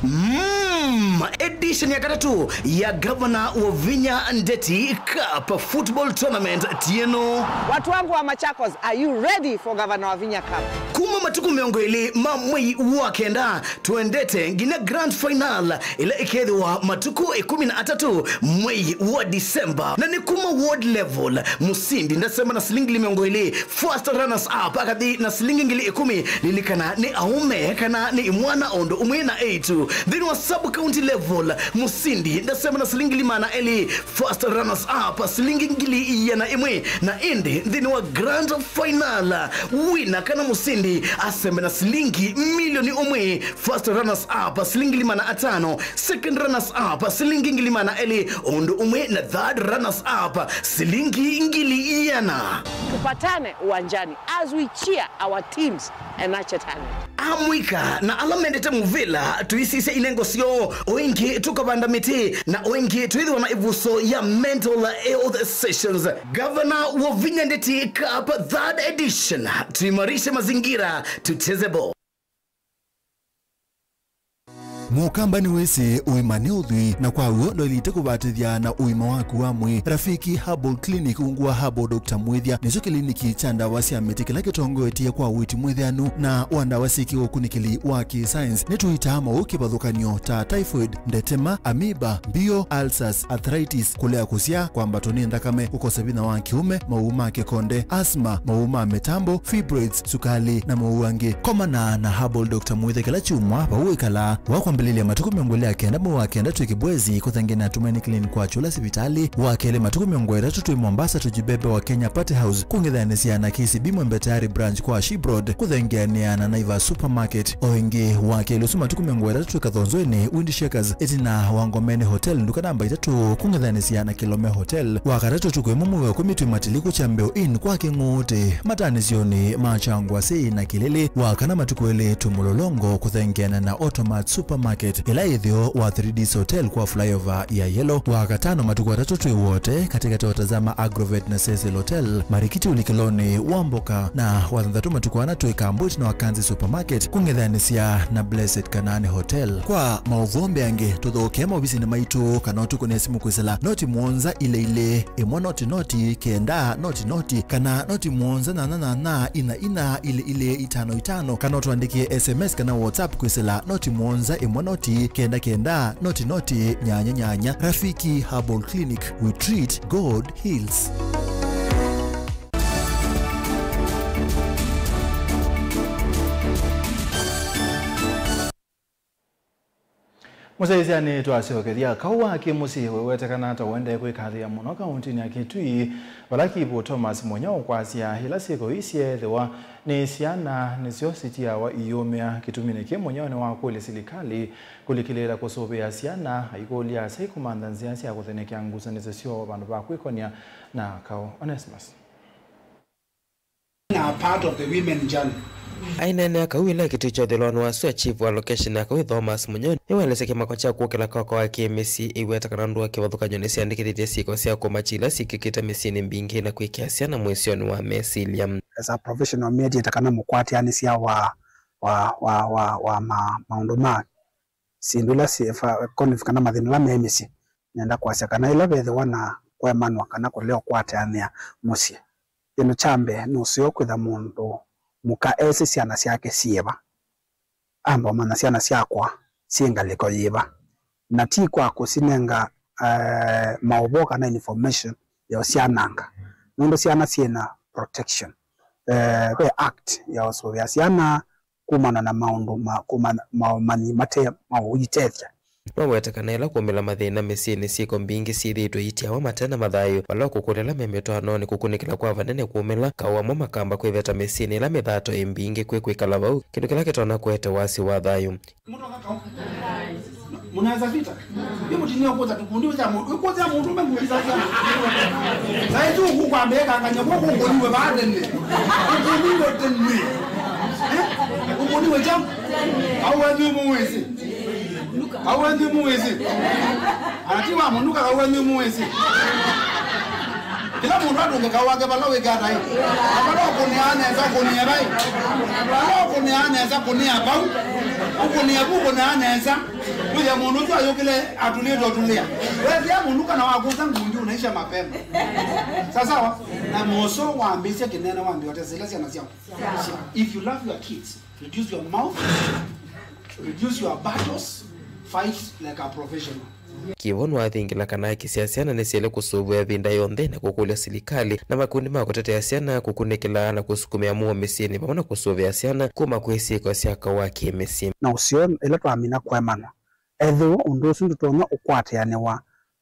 Mm, edition ya katatũ ya Gavana Wavinya Ndeti Cup Football Tournament tieno. Watu wangu wa Machakos, are you ready for Gavana Wavinya Cup? Kuma matukũ mĩongo ĩlĩ ma mwei wa kenda, tũendete nginya grand final ĩla ĩkethĩwa matukũ ĩkũmi na atatũ mwei wa December. Na nĩ kuma ward level, mũsindi ndasema na silingi ngili mĩongo ĩlĩ, first runners up akathi na silingi ngili ĩkũmi. Lilikana nĩ aũme kana nĩ imwana o ũndũ ũmwe na eĩtu. Nthĩnĩ wa sub county level, mũsindi ndasema na silingi ngili maana elĩ, first runners up silingi ngili iana ĩmwe. Na ĩndĩ nthĩnĩ wa grand final, wina kana mũsindi asembe na silingi milioni ũmwe, first runners up silingi ngili maana atano, second runners up silingi ngili maana elĩ, ũndũ ũmwe na third runners up silingi ngili iana. Tupatane uwanjani as we cheer our teams and nurture talent. Amũika na ala mendete mũvĩla, tũisisya inengo syoo, o ĩngĩ tũkavanda mĩtĩ, na o ĩngĩ twĩthĩwa na ĩvuso ya mental health sessions. Gavana Wavinya Ndeti Cup third edition, tuimarishe mazingira, tucheze ball. Mũkamba nĩwĩsĩ ũima nĩ ũthwii, na kwa w'o ndwaĩlĩte kũvatĩthya na ũima waku wa mwĩĩ. Rafiki Herbal Clinic ungu wa Herbal Doctor Mwĩthya nĩkyo kĩliniki kya ndawa sya mĩtĩ kĩla kĩtongoetye kwa ũiiti mwĩthĩanu na wa ndawa syĩkĩwe ũkunĩkĩli wa kĩ-science. Nĩtũitaa maũũ kĩvathũkany'o ta typhoid, ndetema, amoeba, mbio, ulcers, arthritis, kũlea kũsyaa, kwambatwa nĩ nthakame, kũkosa vinya wa kĩũme, mawau ma kĩkonde, asthma, mawau ma mĩtambo, fibroids, sukalĩ, na mawau angĩ. Komana na Herbal Doctor Mwĩthya kĩla kyumwa vau wĩkalaa. Wa kwambĩlĩlya matukũ mĩongo ĩlĩ na kenda mwei wa kenda twĩ Kĩbwezi, kũthengeana na Tumaini Clinic kwa Chula sivitalĩ. Wa kelĩ matukũ mĩongo ĩtatũ twĩ Mombasa, Tujibebe wa Kenya Party House, kũng'ethanĩsya na K C B Mwembe Tayari Branch kwa Ship Road, kũthengeanĩa na Naivas Supermarket. O ĩngĩ, wa kelĩ ũsu matukũ mĩongo ĩtatũ twĩ Kathonzweni, Wind Shakers, ĩtina wa Ngomeni Hotel, nduka namba itatũ, kũng'ethanĩsya na Kilome Hotel. Wa katatũ ũtukũ ĩmwe mwei wa ĩkũmi twĩ Matiliku, Chambeo Inn kwa Kĩng'ũũtĩ, matanĩsyonĩ ma Kyangwasĩ na Kĩlĩlĩ. Wa kana matukũ elĩ twĩ Mũlolongo, kũthengeana na Automat Supermarket. Market, ĩla ĩtheo wa Three Ds Hotel kwa flyover ya Yellow. Wakatano matukũ atatũ twĩ Wote, katĩkatĩ wa Tazama Agrovet na Cecil Hotel, marikiti ũlikĩlonĩ wa mboka, na wathanthatũ matukũ ana twĩ Kambwit na Wakanzi Supermarket, kũng'ethanĩsya na Blessed Kanani Hotel. Kwa maũvoo mbeange, tũthokee maovisinĩ maitũ kana ũtũkũnĩe simũ kwĩsĩla noti mũonza ilĩ ilĩ ĩmwe noti noti kenda noti noti kana noti mũonza nyanya nyanya ina ina ilĩ ilĩ itano itano, kana ũtũandĩkĩe S M S kana WhatsApp kwĩsĩla noti mũonza ĩmwe noti kenda kenda noti noti nyanya nyanya. Rafiki Herbal Clinic, we treat, God heals. Mũsyaĩĩsyanĩ twasyokethya, kaũ wa kĩ-mũsyĩ wĩwetekana ta ũendee kwĩkathĩa mũno kaũntĩnĩ ya Kitui, vala Kivu Thomas Mũnyao ũkwasya ĩla syĩko ii syeethĩwa nĩ syana nĩsyo sitiawa iyũmĩa. Kĩtumi nĩ kĩ, Mũnyao nĩwakũlya silikalĩ kũlikĩlĩĩla kũsũvĩa syana, aikũlya asyai kũmantha nzĩa sya kũthenekea ngusanĩsyo syoo vandũ va kwĩkonya na kaũ. Onesmus. Are part of the women journey. Aineenea kaũ ĩla kĩtui kya ũthĩlwanĩ wa sua, chief wa location ya kaũ Thomas Mũnyao nĩwaelesya kĩmako kya kũkĩla kwa kaũ wa kĩ-mĩsyĩ ĩiweta kana ndũa kĩvathũkany'o nĩsyandĩkĩthĩtye syĩko sya kũmakya ila syĩkĩkĩte mĩsyĩnĩ mbingĩ na kwĩkĩa syana mũisyonĩ wa mesilya. As a professional mediator kana mũkwatĩanĩsya wa, wa, wa, wa, wa ma, maũndũ ma syĩndũ ila syĩ fa-, conflict kana mathĩna ala me mĩsyĩ, nenda kwasya kana ĩla vethĩwa na kũemanwa kana kũlea ũkwatĩanĩa mũsyĩ, kĩndũ kya mbee nĩ ũseo kwĩtha mũndũ mũka esĩ syana syake syĩva, amba ũmanya syana syakwa syĩ ngalĩko yĩva, na ti kwa kũsinenga, eh, maũvoo kana information ya ũsyananga, nũndũ syana syĩna protection. Eh, ve act ya ũsũvĩa syana kumana na maũndũ ma, kuma, maũmanyi mate ma ũitethya. Nowete kana ĩla kũmĩla mathĩna mĩsyĩnĩ, syĩko mbingĩ syĩthĩĩtwe itiawa mate na mathayũ. Vala ũkũkũlya ala me mĩtwaanonĩ, kũkunĩkĩla kwa vanene kũmĩla, kaũ amwe makamba kwĩveta mĩsyĩnĩ ĩla mĩthato ĩ mbingĩ kwĩ kwĩkala vau, kĩndũ kĩla kĩtonya kũete wasyo wa thayũ. Mũtoka kaũ? Mũnaweza vita? Nĩ mũtinie kũza tukundi wĩza mũndũ, kũza mũndũ mekuliza sana. Sasa tu kukwambia kanganya kwa kukuniwe baada ni. Kukuniwe tena. Eh? Kukuniwe jam. Au wewe muwezi. Au wewe muwezi. Anatiwa mũnuka au wewe muwezi. Kĩla mũndũ atũnge kaũ wake vala wĩkata ĩ. Na vala ũkũnĩa nesa, ũkũnĩa vai. Vala ũkũnĩa nesa, kũnĩa vau. Ũkũnĩa vu, ũkũnĩa nesa. Wĩthĩa mũndũ ũsu ayũkĩle atũlĩte ũtũlĩa. Wethĩa mũndũ kana wakũsa ngundi, unaisha mapema. Sawa sawa? Na mũso wambĩĩsya kĩnene, wambĩa ũtesĩla syana syaku. If you love your kids, reduce your mouth, reduce your battles, fight like a professional. Kivu nĩwathingĩla kana haki sya syana nĩsyaĩle kũsũvĩwa ĩvinda yonthe na kũkũlya silikalĩ na makundi ma kũtetea syana kũkunĩkĩla na kũsukumĩa mũuo mĩsyĩnĩ vamwe na kũsũvĩa syana kuma kwĩ syĩko sya kaũ wa kĩ-mĩsyĩ. Na ũseo ĩla twamina kũemanwa, ethĩwa ũndũ ũsu ndũtonya ũkwatĩanĩwa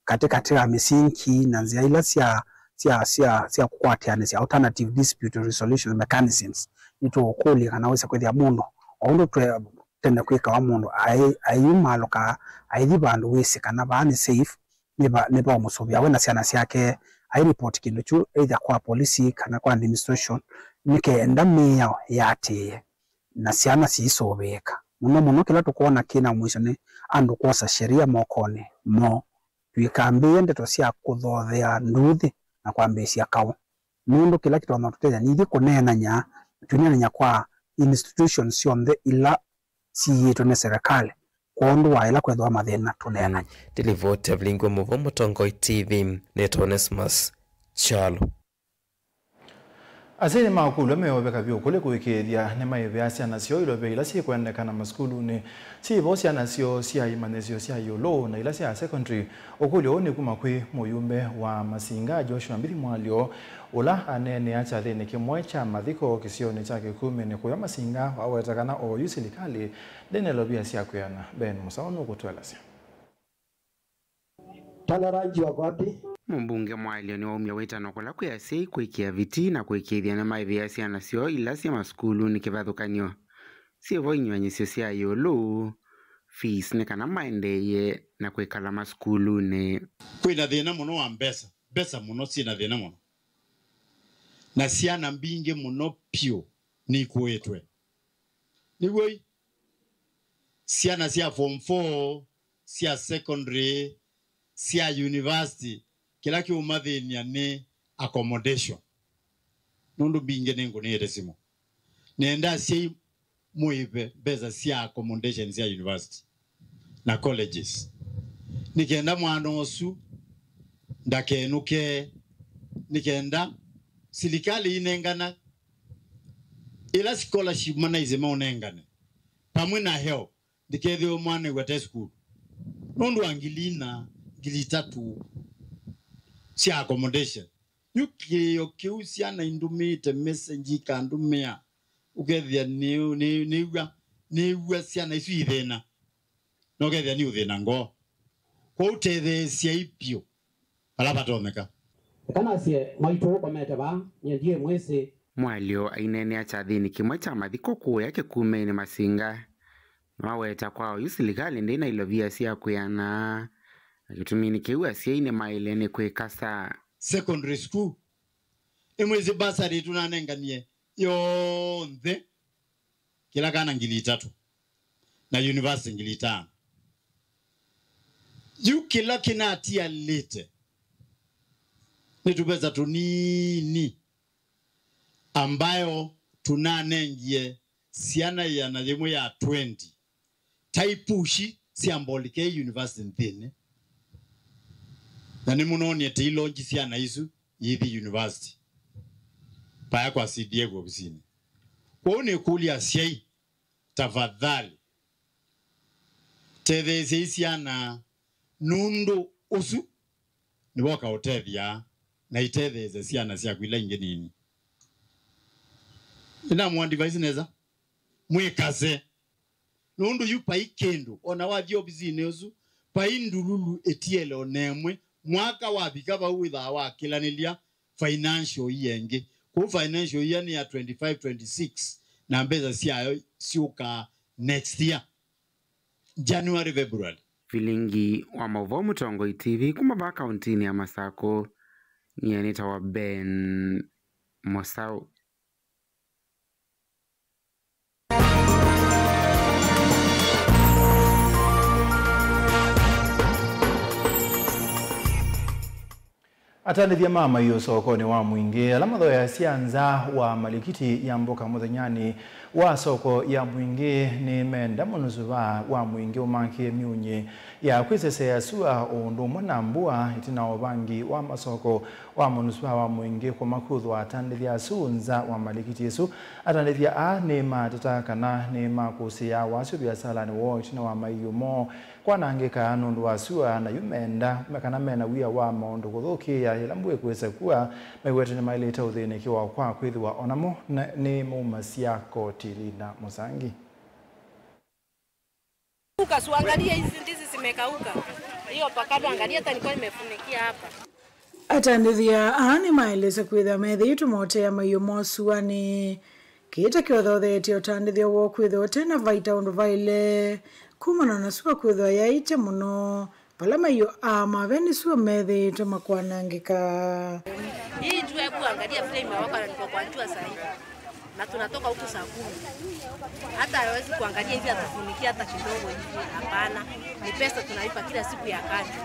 katĩkatĩ wa mĩsingi na nzĩa ila sya, sya, sya, sya kũkwatĩanĩsya, alternative dispute resolution mechanisms, nĩtũũkũlya kana wĩse kwĩthĩa mũndũ o ũndũ twe-, tene kwĩkawa mũndũ ai-, aiumalũka, aithi vandũ wĩsĩ kana vaa nĩ safe, nĩ va-, nĩ vaũmũsũvĩa we na syana syake, airipoti kĩndũ kyu either kwa polisi kana kwa administration, nĩ kenda mĩao yatĩĩe na syana siisũvĩĩka. Mũno mũno kĩla tũkwona kĩ na mũisyo nĩ andũ kwosa sheria mokonĩ moo. Tũikambĩĩe ndeto sya kũthothea nduuthĩ na kwambĩĩsya kaũ, nũndũ kĩla kĩtonya ũtũtethya nĩ ithyĩ kũneenany'a, na tũineenany'a kwa institutions syonthe ila siĩĩtwe nĩ serikali kwondũ wa ĩla kwĩthĩwa mathĩna tũneenany'a. Ndilivoti Evelyn Ngwe Mũvo, Mũtongoi T V, nĩtawa Onesmus Kyalo. Asyai nĩmakũlw'a meũvĩka vyũ kũlĩ kũĩkĩĩthya nĩmaĩvĩa syana syoo ilovia ila syĩkwendekana masukulunĩ. Syĩvo syana syoo sya imanyĩsyo sya ĩũlũ na ila sya secondary? Ũkũlyo ũũ nĩ kuma kwĩ mũyumbe wa Masinga, Joshua Mbithi Mwalyo, ũla aneenea kyathĩnĩ kĩmwe kya mathiko kĩsionĩ kya Kĩkumĩnĩ kũya Masinga, waweta kana oyu silikalĩ ndĩnelovia sya kwĩana. Ben Mũsaũ nũkũtũelesya. Tana rangi wako wapi? Mũmbunge Mwalyo nĩwaumya wĩtano kũla kwĩ asyai kũĩkĩa vitii na kũĩkĩĩthya nĩmaĩvĩa syana syoo ila syĩ masukulunĩ kĩvathũkany'o. Syĩvo inyuanyĩsyo sya ĩũlũ, fees, nĩ kana maendeeye na kwĩkala masukulunĩ. Kwĩna thĩna mũno wa mbesa, mbesa mũno syĩna thĩna mũno. Na syana mbingĩ mũno pyũ nĩikũĩtwe. Nĩw'o ĩ? syana sya form four, sya secondary, sya university, kĩla kĩũmathĩny'a nĩ accommodation. Nũndũ mbingĩ nĩngũnĩĩte simũ. Nĩenda asyai mũĩve mbesa sya accommodation sya university na colleges, nĩ kenda mwana ũsu ndakenũke, nĩ kenda silikalĩ inengana ĩla scholarship manaisye maũnengane, pamwe na help, ndikethĩwe mwana ĩw'a te sukulu nũndũ wa ngili ina, ngili itatũ sya accommodation. Yu kĩĩo kĩu syana indũmĩĩte message ikandũmĩa, ũkethĩa nĩ- nĩ- nĩw'a nĩw'a syana isu ithĩna, na ũkethĩa nĩ ũthĩna ngoo. Kwoou tetheesyai vyũ vala vatonyeka. Eka nasye, mwaitũ ũkomete vaa, nyie ndiĩ mwĩsĩ. Mwalyo aineenea kyathinĩ kĩmwe kya mathiko kũũya Kĩkumeinĩ Masinga, nĩwaweta kwa oyu silikalĩ ndĩ na ilovia sya kwĩana, na kĩtuminĩ kĩu asyai nĩmaĩle nĩ kwĩkasa. Secondary school, ĩmwĩsĩ bursary tũnanenganie yonthe, kĩla kana ngili itatũ, na university ngili itano. Yu kĩla kĩnatialĩte nĩ tũvesa tũnini ambayo tunanengie syana ĩana yĩmwe ya twenty. Taipushi sya Mbolikei University nthĩnĩ, na nĩmũnonie tĩilonji syana isu iithi university, paya kwa C D F ovisinĩ. Kwoou nĩkũlya asyai, tafadhali, tetheesyai syana, nũndũ ũsu nĩvo ũkaũtethya na itetheesya syana syaku ila ingĩ nini. Ĩnamũadvise nesa, mwĩkase, nũndũ yu vai kĩndũ, o na wathi ovisinĩ ũsu, vai ndululu ĩtiele o na ĩmwe. Mwaka wavika vau wĩthaa wakĩlanĩlya financial year ĩngĩ. Kũu financial year nĩ ya twenty-five twenty-six, na mbesa syayo syũkaa next year, January, February. Vilingi wa maũvoo Mũtongoi T V kuma vaa kauntinĩ ya Masakũ, nyie nĩtawa Ben Mosau. Atandĩthya ma maiũ sokonĩ wa Mwingĩ, ala mathoeasya nza wa malikiti ya mboka mũthenyanĩ wa soko ya Mwingĩ, nĩmenda mũnusuvaa wa Mwingĩ ũmakĩe myunyĩ ya kwĩseseea sua o ũndũ ũmwe na mbua, ĩtina wa ũvangi wa masoko wa mũnusuvaa wa Mwingĩ kũma kwĩthwa atandĩthya asu nza wa malikiti ĩsu. Atandĩthya aa nĩmateta kana nĩmakũsĩĩa wasyo viasalanĩ woo ĩtina wa maiũ moo kwanangĩka nũndũ wa sua, na yu menda kana mena wia wa maũndũ kũthũkĩĩa yĩla mbua ĩkwĩsa kua, maiwete nĩmaĩlĩte ũthĩnĩkĩwa kwa kwĩthĩwa o namo na- nĩmaumasya koti. Lina Mũsangi. Uka, si uangalie hizi ndizi zimekauka. Hiyo avocado, angalia, hata nilikuwa nimefunikia hapa. Atandĩthya aa nĩmaelesya kwĩthĩa methĩĩtwe motea maiũ moo suanĩ. Kĩĩ ta kĩothotheetye ũtandĩthya woo kwĩthĩwa ũte na vaita ũndũ vaĩle kumana na sua kwĩthĩwa yaĩtye mũno. Vala maiũ aa mavya nĩ sua methĩĩtwe makwanangĩka. Hii jua, hebu angalia vile imewaka na niko kwa jua saa hii. Na tunatoka huku saa kumi. Hata hawezi kuangalia hivi, atufunikia hata kidogo hivi, hapana. Ni pesa tunalipa kila siku ya kazi.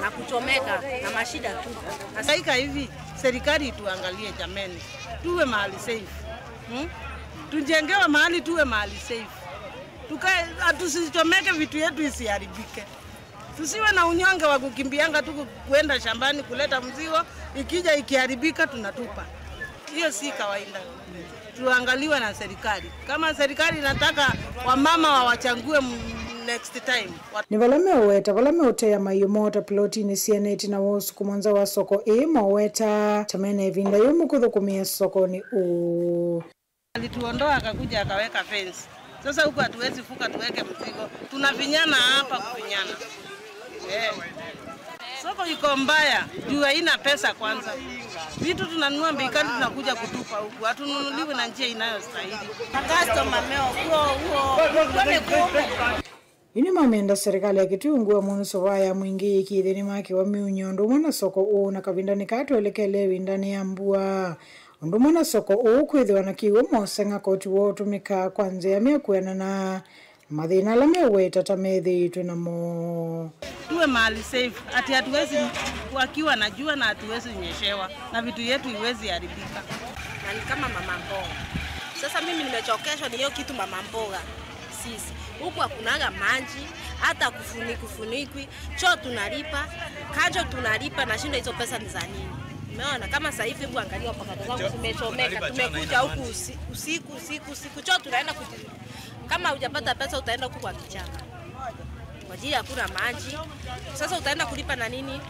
Na kuchomeka, na mashida tu. Nasaika hivi, serikali ituangalie jameni. Tuwe mahali safe. Hmm? Tujengewe mahali tuwe mahali safe. Tukae, tusichomeke vitu yetu isiharibike. Tusiwe na unyonge wa kukimbianga tu ku- kuenda shambani kuleta mzigo, ikija ikiharibika tunatupa. Hiyo si kawaida. Tuangaliwe na serikali. Kama serikali inataka wamama wawachangue m- next time. Wa- Nĩ vala meũweta vala meũtea maiũ moo ta plotinĩ syeneti na wa ũsukumo nza wa soko ĩĩ moweta ta mena ĩvinda yũmũ kũthũkũmĩa sokonĩ ũũ. Alituondoa akakuja akaweka fence. Sasa huku hatuwezi vuka tuweke mzigo. Tunafinyana hapa kufinyana. Eh. Soko iko mbaya, juu haina pesa kwanza. Vitu tunanunua bei kali tunakuja kutupa huku. Hatununuliwi na njia inayostahili. Customer meo, huo, huo, huo ni kuume. Yu nĩmamenda serikali ya kĩtungũ amwe nũsũvaa ya Mwingĩ yĩkĩĩthye nĩmakĩwa myunyĩ ũndũ ũmwe na soko ũũ na kavindanĩ kaa twelekele ĩvindanĩ ya mbua. Ũndũ ũmwe na soko ũũ kwĩthĩwa na kĩw'ũ moseng'a koti woo ũtũmĩkaa kwa nzĩa mya kwĩanana Mathĩna ala meweta ta methĩĩtwe namo. Tuwe mahali safe, ati hatuwezi kuakiwa na jua na hatuwezi nyeshewa na vitu yetu iwezi haribika. Na ni kama mama mboga. Sasa mimi nimechokeshwa ni hiyo kitu mama mboga. Sisi huku hakunaga maji, hata kufuni- kufunikwi, choo tunalipa, kanjo tunalipa, na shinda hizo pesa ni za nini? Umeona kama sasa hivi, hebu angalia pakata zangu zimechomeka, tumekuja huku usi- usiku usiku usiku, choo tunaenda kuji- kama hujapata pesa utaenda huku kwa kichaka kwa ajili hakuna maji. Sasa utaenda kulipa na nini?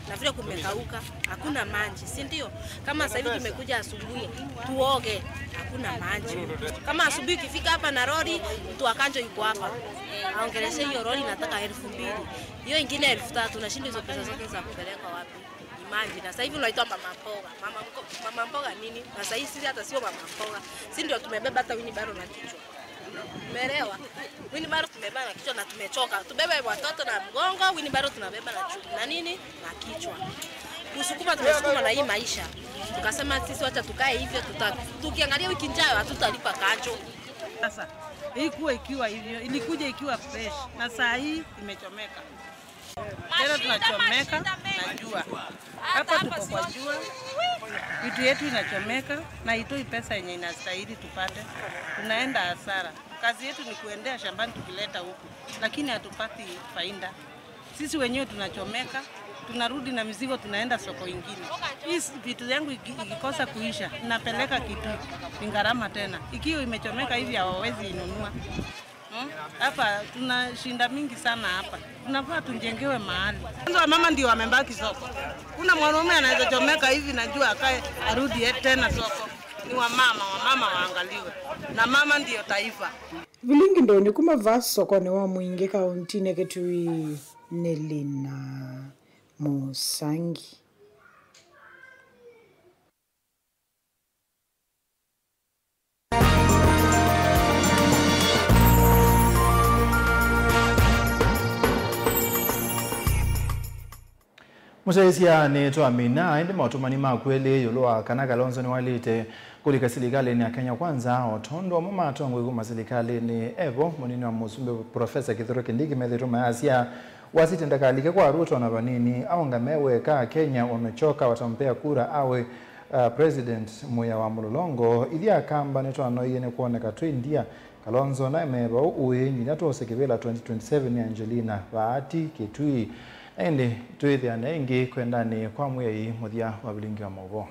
Na vile kumekauka, hakuna maji, si ndio? Kama sasa hivi tumekuja asubuhi tuoge, hakuna maji. Kama asubuhi ukifika hapa na lori, mtu wa kanjo yuko hapa, aongeleshe hiyo lori, nataka elfu mbili, hiyo ingine elfu tatu, na shindo hizo pesa zote za kupeleka wapi? Imagine, na sasa hivi unaitwa mama mboga. Mama mko- mama mboga nini? Na sasa hivi sisi hata sio mama mboga, si ndio tumebeba hata wheelbarrow na kichwa. Umeelewa? Wheelbarrow tumebeba na kichwa na tumechoka. Tubebe watoto na mgongo, wheelbarrow tunabeba na chu- na nini? Na kichwa. Kusukuma tumesukuma na hii maisha. Tukasema sisi wacha tukae hivyo, tuta- tukiangalia wiki ijayo hatutalipa kanjo. Sasa haikuwa ikiwa hivyo, ilikuja ikiwa fresh na saa hii imechomeka. Tena tunachomeka na jua. Hapa tuko kwa jua, vitu yetu inachomeka na itoi pesa yenye inastahili tupate. Tunaenda hasara. Kazi yetu ni kuendea shambani tukileta huku, lakini hatupati faida. Sisi wenyewe tunachomeka, tunarudi na mizigo, tunaenda soko ingine. Hii s- vitu yangu iki- ikikosa kuisha, napeleka kitu ni gharama tena. Ikiwa imechomeka hivi, hawawezi inunua. Hmm? Hapa tuna shinda mingi sana hapa. Tunafaa tujengewe mahali. Kwanza wamama ndio wamebaki soko. Kuna mwanaume anaweza chomeka hivi na jua akae arudi ye- tena soko. Ni wamama, wamama waangaliwe. Na mama ndio taifa. Vilingi ndoni kuma va sokoni wa Mwingi kauntinĩ Kitui nĩ Lina Musangi. Mũsyaĩĩsya nĩtwamina ĩndĩ maũtũmani maku elĩ ĩũlũ wa kana Kalonzo nĩwaĩlĩte kũlika silikalĩnĩ ya Kenya Kwanza, o tondũ amwe ma atongoi kuma silikalĩnĩ evo, mũnini wa mũsumbĩ Profesa Kithure Kindiki, methĩĩtwe mayasya wasiti ndakalike kwa Ruto na vanini, aũngame weka Kenya wamechoka, watampea kura awe uh, President Mwĩa wa Mũlolongo. Ithyĩ Akamba nĩtwanoie nĩ kwoneka twĩ ndia. Kalonzo naemee vau ũĩ nginya twose kĩvĩla twenty twenty-seven nĩ Angelina Vaati Kitui. Na ĩndĩ twĩthĩane ĩngĩ kwendanĩ kwa Mwĩai mũthya wa vilingi wa maũvoo.